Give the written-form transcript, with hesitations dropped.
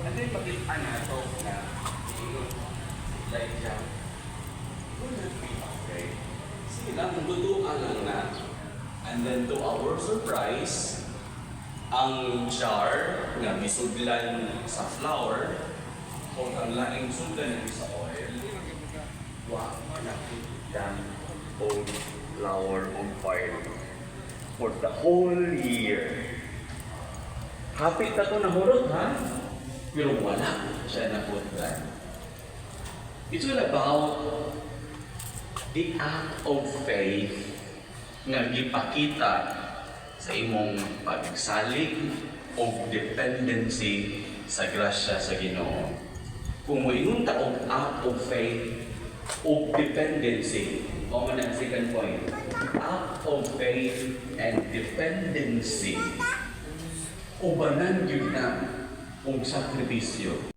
And then makita nato na ingon Elijah, "Do not be afraid." Sige lang, lutuan lang na. And then to our surprise, ang jar nga misudlan sa flour o ang laing sudlan na sa oil, wa nakita og flour og oil for the whole year. Hapit na to nahurot, ha? Pero wala siya nahutdan. It's all about the act of faith nga gipakita sa imong pagsalig o dependency sa grasya sa Ginoo. Kung moingon ta og act of faith o dependency, o man ang second point, act of faith and dependency, ubanan gyud na og sakripisyo.